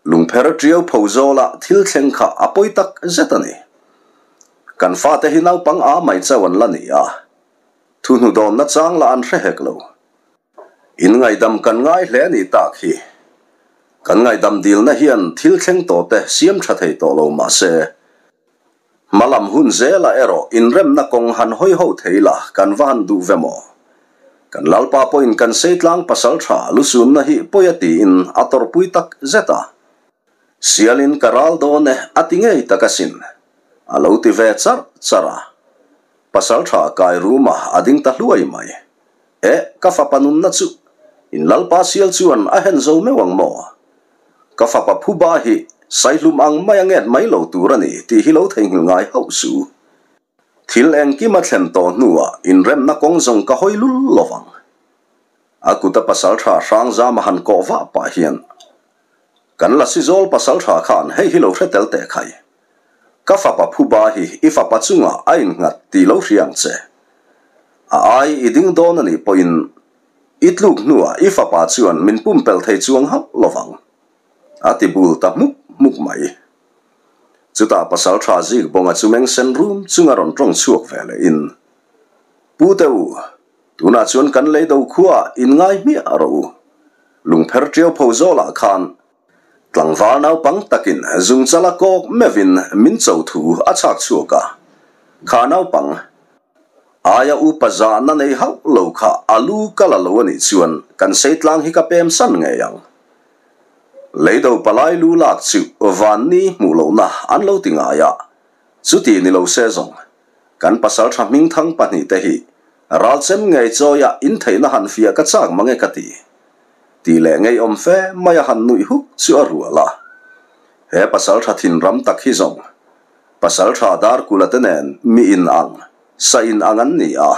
lungpher ṭiau pho zawla thil thleng kha a pawi tak zet a ni. Kan fate hi naupang a mai chauh an la ni a. Thuhnu dawnna chang lah an hre hek lo. In ngaihdam kan ngai hle a nih tak hi. Kan ngaihdam dilna hian thil thleng tawh te siam tha thei tawh lo mah se, hma lam hun zelah erawh inremna kawng han hawi ho thei la kan va han duh ve maw? Kan Lalpa pawhin kan Seitlang pasal tha lusunna hi pawi a tiin a tawrhpui tak zet a. Sialin ka ral dawn e a ti ngei tak asin. A lo ti ve charh charh a. Pasalṭha kai ruma a ding ta hluai mai. Eh, ka fapa nunna chu in Lalpa sial chuan a hen zo meuh ang maw? Ka fapa phuba hi saihlum ang mai a nget mai lo tur a ni tih hi lo theihnghilh ngai hauh su. Thil engkim a thlen tawh hnuah inremna kawng zawng ka hawi lul lovang. A kuta pasalṭha Hrangzama han kawh vah pah hian kan Lasizawl pasalṭha khan hei hi lo hre tel teh khai. Ka fapa phuba hi i fapa chungah a innghat tih lo hria ang che. A ai i ding dawn a nih pawhin i tluk hnuah i fapa chuan min pumpelh thei chuang hauh lovang. A ti bul ta hmuk hmuk mai. Chutah Pasalṭha Zikbawnga chu meng sen rum chunga rawn ṭawng chhuak ve lehin, Pu te u, tunah chuan kan lei do khuaah inngai hmiah rawh u. Lungpher ṭiau pho zawlah khan Tlangval naupang takin zungchala kawk meuhin min cho thu a chhak chhuak a, kha naupang aia upa zahna nei hauh lo kha a lu ka la lo a nih chuan kan Seitlang hi ka pem san ngei ang. Leido palai lu lak chu vanni hmuh lohna an lo ti ngai a, chuti ni lo se zawng kan pasaltha hmingthang pahnihte hi ralchem ngei chawia intheihna han fiah ka chak mange ka ti. Tih leh ngeiawm fe mai a han nuih huk chu a rual a. He pasaltha thin ram tak hi zawng pasaltha Darkula te nen mi in ang, sa in ang an ni a.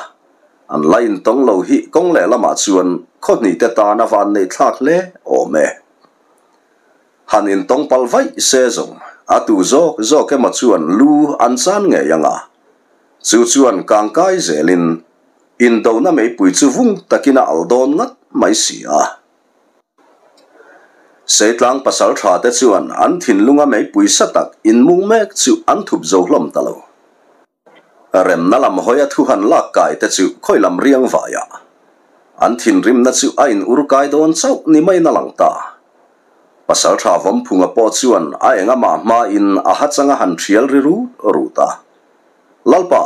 An la intawng lo hi kawng lehlamah chuan khawhnih te tan a van neih thlak hle awm e. Han intawng palh vaih se zawng a tu zawk zawk emaw chuan lu an chan ngei ang a. Chu chuan kangkai zelin Indona meipui chu vung takin a al dawn ngat mai si a. Seitlang pasal tha te chuan an thinlunga meipui sa tak inmung mek chu an thup zo hlawm ta lo. Remna lam hawia thu han lak kai te chu khawi lam riang vaiah an thinrimna chu a in ur kai dawn chauh ni maiin a lang ta. Pasal tha Vawmphunga pawh chuan a engamah hmain a hachanga han thial ri rut rut a. Lalpa!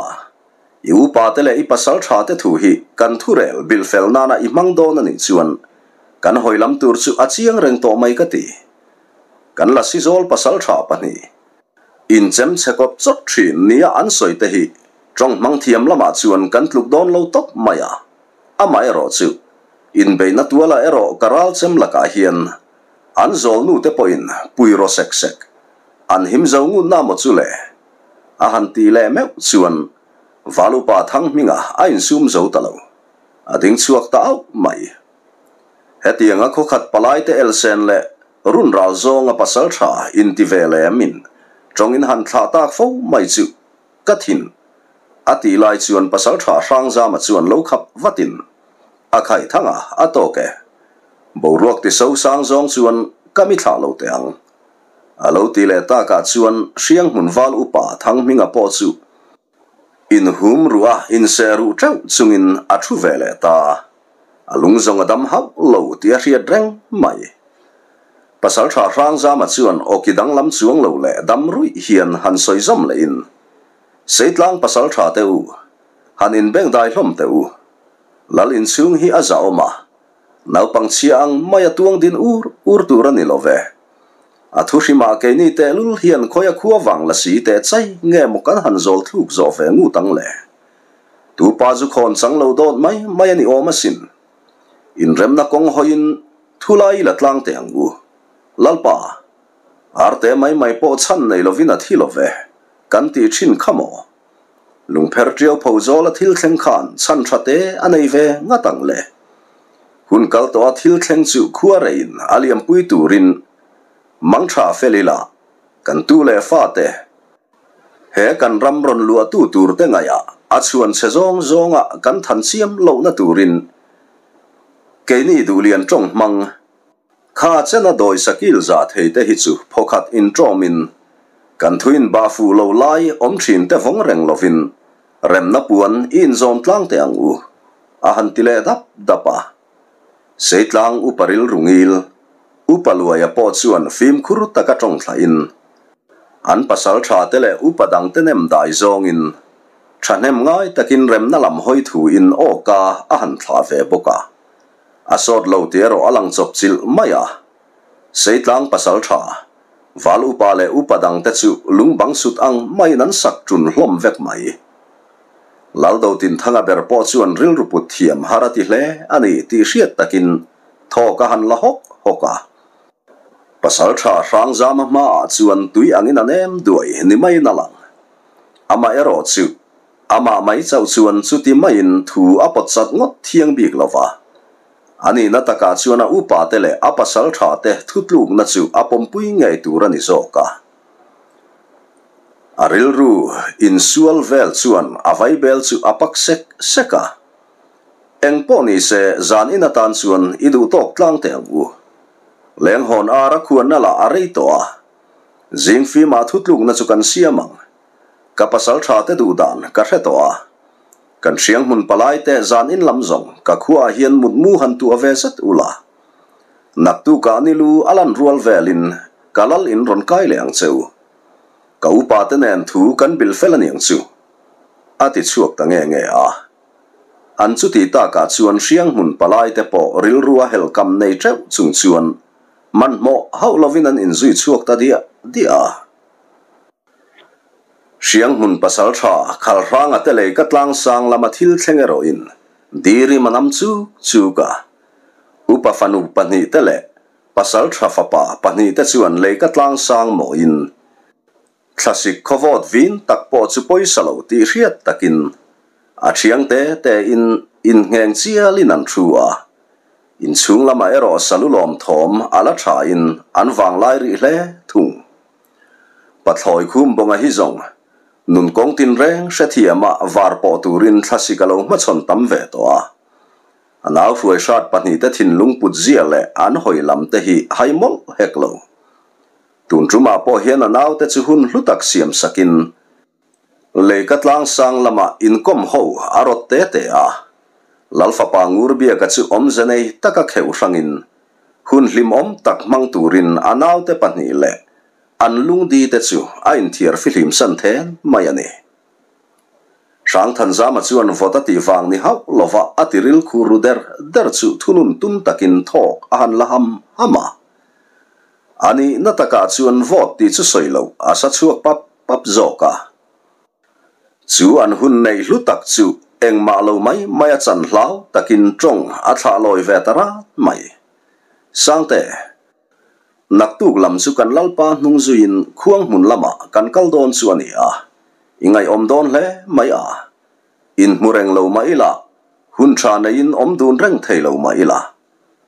I upa te leh i pasal tha te thu hi kan thurel bilh fel nana i hmang dawn a nih chuan kan hawi lam tur chu a chiang reng tawh mai ka ti. Kan Lasi zawl pasal tha pahnih inchem chhe kawp chawt thin nia an sawi te hi tawng hmang thiam lamah chuan kan tluk dawn lo tawp mai a. Amaherawh chu inbeihna tualah erawh ka ral chem lakah hian an zawlnu te pawhin pui raw sek sek an him zo ngun na maw chu le? A han tih leh meuh chuan Valupa Thanghminga a insum zo ta lo. A ding chhuak ta auh mai. Hetianga khawkhat palaite elsen leh run ral zawnga pasal tha inti ve lemin tawngin han thlah tak fo mai chu ka thin a tih lai chuan pasaltha Hrangzama chuan lo khap vatin a khai thang a, a tawk e. Boruak ti so sang zawng chuan ka mi thlah lo teh ang. A lo ti leh takah chuan Hrianghmun val upa Thanghminga pawh chu inhum ruh a inseh ruh teuh chungin a thu ve leh ta. A lung zawng a dam hauh lo tih a hriat reng mai. Pasaltha Hrangzama chuan awki danglam chuang lo leh dam ruih hian han sawi zawm lehin, Seitlang pasaltha te u, han inbengdai hlawm teh u. Lal inchhung hi a zahawm a, naupang chhia ang mai a tuang din ur ur tur a ni lo ve. A thu hrimah keini tehlul hian khawia khua vang la si teh chai nge maw kan han zawl thluk zawh ve ngut ang le. Tu pa zu khawn chang lo dawt mai mai a ni awm asin. Inremna kawng hawiin thu lai la tlang teh ang u. Lalpa, arte mai mai pawh chhan nei lovin a thi lo ve, kan tih thin kha maw? Lungpher tiau pho zawla thil thleng khan chhan tha te a nei ve ngat ang le. Hun kal tawha thil thleng chu khua reiin a liampui turin mang tha fel ila kan tu leh fate, He kan ram rawn luahtu turte ngaihah a chhuan chhe zawng zawnga kan than chiam lohna turin keini duhlian tawng hmang kha chena dawi sakil za thei te hi chu phawkhat intawmin kan thuin bah fuh lo lai awm thin te vawng reng lovin remna puan i inzawm tlang teh ang u a han ti leh dap dap a. Seitlang upa rilru ngil Upa Luaia pawh chuan fimkhur taka tawng thlahin An pasal tha te leh upa dang te nem dai zawngin thahnem ngai takin remna lam hawi thu in awka a han thlah ve bawk a. A sawt lo tih erawh a lang chawp chilh mai a. Seitlang pasal tha, val upa leh upa dang te chu lungbang sut ang maiin an sak ṭun hlawm vek mai. Laldotinthanga ber pawh chuan rilru put thiam har a ti hle a ni tih hriat takin thawk a han la hawk hawk a. Pasalṭha Hrangzama hmaah chuan tui angin a nem duai ni maiin a lang. Amah erawh chu amah mai chauh chuan chuti maiin thu a pawt chat ngawt thiang bik lo va. A nihna takah chuan a upate leh a pasalṭhate thutlukna chu a pawmpui ngei tur a ni zawk a. A rilru insual vel chuan a vaibel chu a pak sek sek a. Eng pawh ni se zan in atan chuan i duh tawk tlang teh ang u. Lenghawn ar a khuanna lah a rei tawh a. Zing fimah thutlukna chu kan siam ang. Ka pasal tha te duh dan ka hre tawh a. Kan hriang hmun palai te zan in lam zawng ka khuaah hian mutmu han tuah ve zet ula. Naktukah nilu a lan rual velin ka lal in rawn kai leh ang che u. Ka upa te nen thu kan bil fel aniang chu. A ti chhuak ta nge nge a. An chuti takah chuan Hrianghmun palaite pawh rilru a helhkam nei teuh chung chuan hmanhmawh hauh lovin an inzui chhuak ta diah diah a. Hrianghmun pasaltha Khalhranga te lei ka tlangsang lama thil thleng erawhin Dirim a nam chuk chuk a. Upa fanu pahnihte leh pasaltha fapa pahnihte chuan lei ka tlangsang mawiin Thlasik khawvawt vin tak pawh chu pawisa lo tih hriat takin a thiang te te in inngheng chialin an thu a. Inchhung lamah erawh salu lawm thawm a la thain an vanglai rih hle thung. Pathlawi khum bawnga hi zawng nun kawng tinreng hrethiama var pawh turin thlasik a lo hmachhawn tam ve tawh a. A nau hruai hrat pahnihte thinlung put zia leh an hawi lam te hi hai mawlh hek lo. Tun tumah pawh hian a naute chu hun hlu tak siam sakin Leika tlangsang lamah inkawm ho a rawt te te a. Lalfapa Ngurbiaka chu awmze nei taka kheuh hrangin hun hlimawm tak hmang turin a naute pahnih leh an lungdi te chu a inthiar fihlim san then mai a ni. Hrangthanzama chuan vawt a tih vang ni hauh lova a tiril khur ru der der chu thunun tum takin thawk a han la ham ham a. A nihna takah chuan vote tih chu sawi loh a sa chhuak pap pap zawk a. Chu an hun neih hlu tak chu engmah lo mai mai a chan hlau takin tawng a thlah lawi ve ta rat mai. Sangte, naktuk lam chu kan Lalpa hnung zuiin khuang hmun lamah kan kal dawn chu a ni a, i ngaihawm dawn hle mai a. Inhmu reng lo mah ila, hun tha neiin awm dun reng thei lo mah ila,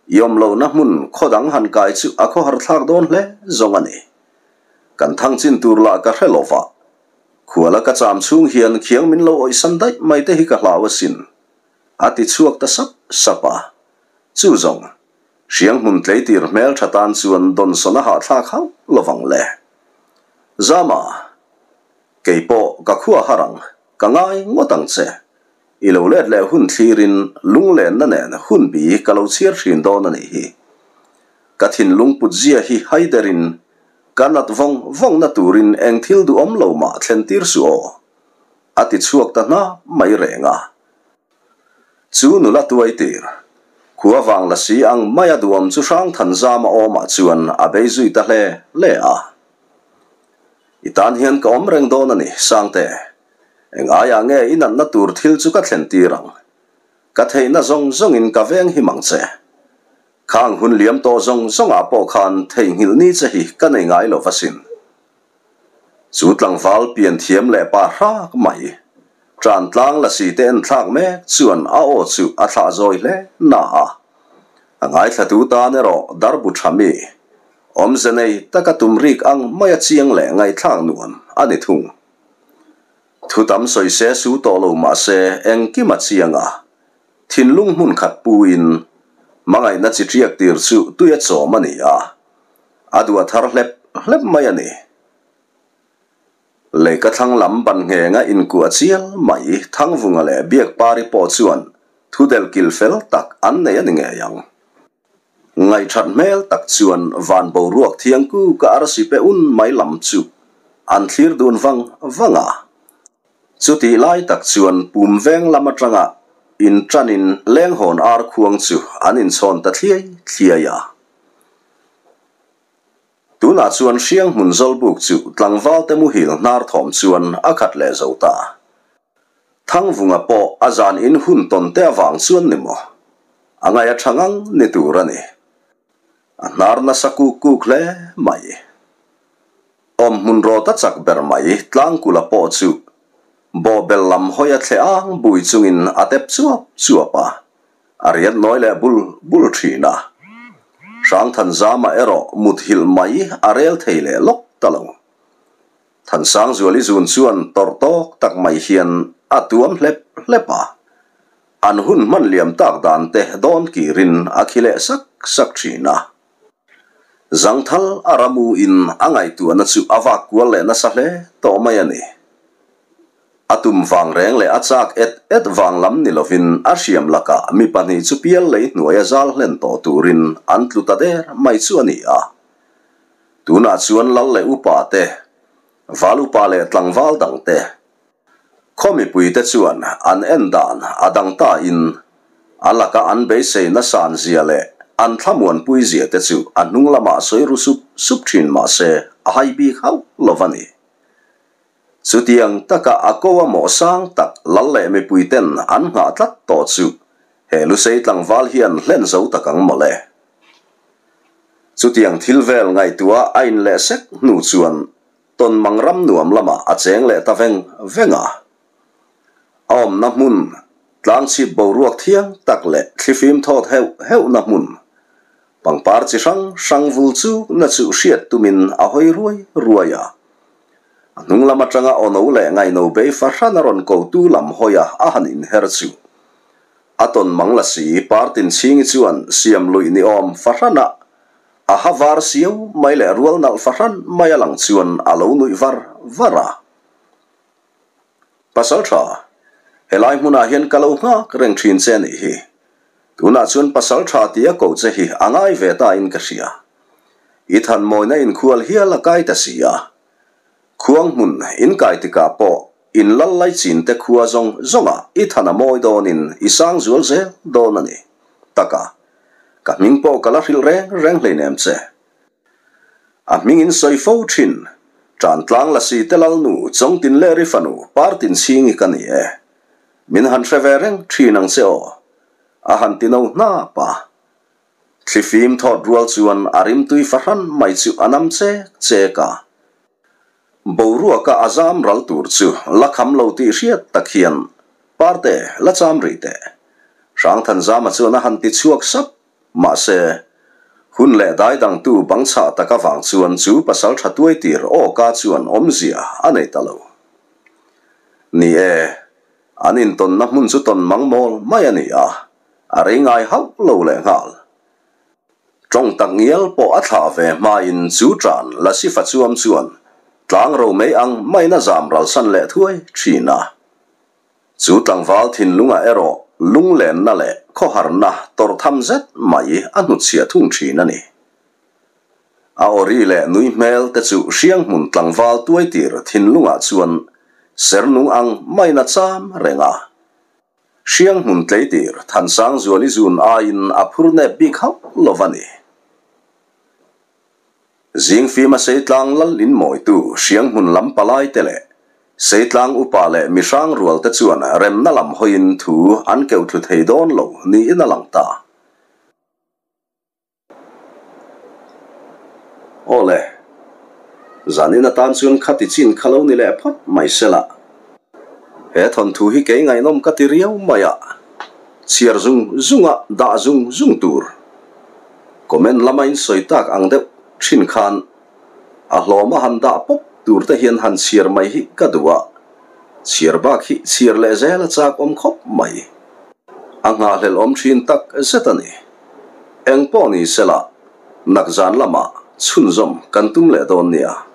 i awm lohna hmun khaw dang han kai chu a khawhar thlak dawn hle zawng a ni. Kan thang chin tur lah ka hre lo va, khuala ka cham chhung hian khiang min lo awihsan daih mai te hi ka hlau asin, a ti chhuak ta sap sap a. Chu zawng, hriang hmun tleitir hmel tha tan chuan dawnsawn a hahthlak hauh lovang le. Zama, kei pawh ka khua har ang. Ka ngai ngawt ang che. I lo let leh hun thlirin lunglenna nen hun bi ka lo chhiar thin dawn a nih hi. Ka thinlung put zia hi haiderin ka nat vawng vawngna turin eng thil duhawm lo mah thlen tir suh aw. A ti chhuak ta hna mai reng a. Chu nula tuai tir. Khua vang la si ang maia duhawm chu Hrangthanzama awmah chuan a bei zui ta hle hle a. I tan hian ka awm reng dawn a ni, Sangte. Eng aiah nge i natna tur thil chu ka thlen tir ang? Ka theihna zawng zawngin ka veng him ang che. Khang hun liam tawh zawng zawngah pawh khan theihnghilh ni che hi ka nei ngai lo asin. Chu tlangval pian thiam leh pa hrak mai, ṭan tlang lasi te en thlak mek chuan a aw chu a thlah zawi hle na a. A ngaithlatu tan erawh darbu ṭha mi, Awmze nei taka tum rik ang maia chiang leh ngaihthlak nuam a ni thung. Thu tam sawi se su tawh lo mah se engkim a chiang a, thinlung hmun khat puin hmangaihna chi ṭiak tir chu tui a chawm a ni a, a duah thar hlep hlep mai a ni. Leika thlang lam ban nghenga inkuah chial mai Thangvunga leh Biakpari pawh chuan thu delhkil fel tak an nei a ni ngei ang. Ngaihthat hmel tak chuan van boruak thiang ku ka arsi pe un mai lam chu an thlir dun vang vang a. Chutih lai tak chuan pum veng lam atanga inṭanin lenghawn ar khuang chu an inchhawn ta thliai thliai a. Tunah chuan hriang hmun zawlbuk chu tlangvalte muhil hnar thawm chuan a khat leh zo ta. Thangvunga pawh a zan in hun tawn te avang chuan ni maw? A ngaih a tha ngang ni tur a ni. A hnar nasa kuk kuk hle mai. Awm hmun rawt a chak ber mai Tlangkula pawh chu bawhbel lam hawi a thle ang bui chungin a tep chuap chuap a, a riat nawi leh bul bul thin a. Hrangthanzama erawh muthilh mai a rel thei leh lawk ta lo. Thansangzuali zun chuan tawrh tawk tak mai hian a tuam hlep hlep a, an hun hman liam tak dan te dawn kirin a khi leh sak sak thin a. Zangthal a ramu in a ngaihtuahna chu a vak kual leh nasa hle tawh mai a ni. A tum vang reng leh a chak et et vang lam ni lovin a hriam lakah mi pahnih chu pial lei hnuaia zal hlen tawh turin an tlu ta der mai chu a ni a. Tunah chuan lal leh upa te, val upa leh tlangval dang te, khaw mipui te chuan an en dan a dang ta in a laka an beisei nasan zia leh an thlamuanpui zia te chu a hnung lamah sawi ru sup sup thin mah se a hai bik hauh lo va ni. Chutiang taka a ko a mawh sang tak lal leh mipui ten an nghah tlat tawh chu he lusei tlangval hian hlen zo tak ang mawle. Chutiang thil vel ngaihtuah a in leh sek hnu chuan Tawnmang ram nuam lamah a cheng leh ta veng veng a. A awmna hmun, tlangchhip boruak thiang tak leh thlifim thawt heuh heuhna hmun, pangpar chi hrang hrang vul chuk na chu hriat tumin a hawi ruai ruai a. A hnung lam atanga awno leh ngaihno bei fahran a rawn kotu lam hawi a a han inher chu. A tawn mang la si, Partin chhingi chuan siam luih ni awm fahran a, a ha var siau mai leh rual nalh fahran mai a lang chuan a lo nuih var var a. Pasal tha, helai hmunah hian ka lo nghak reng thin che nih hi. Tunah chuan pasal tha tia ko che hi a ngai ve ta in ka hria. I thanmawina inkhual hial a kai ta si a. Khuang hmun inkai tikah pawh In lal lai chin te khua zawng zawngah i than a mawi dawnin i sang zual zel dawn a ni. Taka, ka hming pawh ka la hrilh reng reng hleinem che. A hming in sawi fo thin, Ṭantlang Lasi te lalnu Chawngtin leh Rifanu Partin Chhingi ka ni e. Min han hre ve reng thin ang che aw. A han ti no hnap a. Thlifim thawt rual chuan a rimtui fahran mai chu a nam chek chek a. Boruaka a zam ral tur chu la kham lo tih hriat tak hian Parte, la cham rih teh. Hrangthanzama chuan a han ti chhuak sap. Mahse, hun leh dai dangtu bang chhah tak avang chuan chu pasal tha tuai tir awka chuan awmzia a nei ta lo. Ni e, an intawnna hmun chu tawn mang mawl mai a ni a, a rei ngai hauh lo lehnghal. Tawng tak ngial pawh a thlah ve hmain chu tan Lasi Fachuam chuan tlang ro mai ang maiin a zam ralsan leh thuai thin a. Chu tlangval thinlungah erawh lunglenna leh khawharna tawrh tham zet mai a hnutchhiah thung thin a ni. A awri leh nui hmel te chu Hrianghmun tlangval tuaitir thinlungah chuan sernung ang maiin a cham reng a. Hrianghmun tleitir Thansangzuali zun aiin a phur nep bik hauh lo va ni. Zingfima Seitlang lal inmawitu Hrianghmun lam palai te leh Seitlang upa leh mihrang rual te chuan remna lam hawiin thu an keuh thlu thei dawn lo niin a lang ta. Aw le, zanin atan chuan khati chin kha lo ni leh phawt mai sela. He thawnthu hi kei ngaihnawm ka ti riau mai a, chhiar zung zunga dah zung zung tur. Comment lama in sawi tak ang deuh thin khan a hlawma han dah pawp tur te hian han chhiar mai hi ka duh a, chhiar bak hi chhiar leh zel a chak awm khawp mai. A nghahhlelh awm thin tak zet a ni. Eng pawh ni sela, nakzan lamah chhunzawm kan tum leh dawn nia.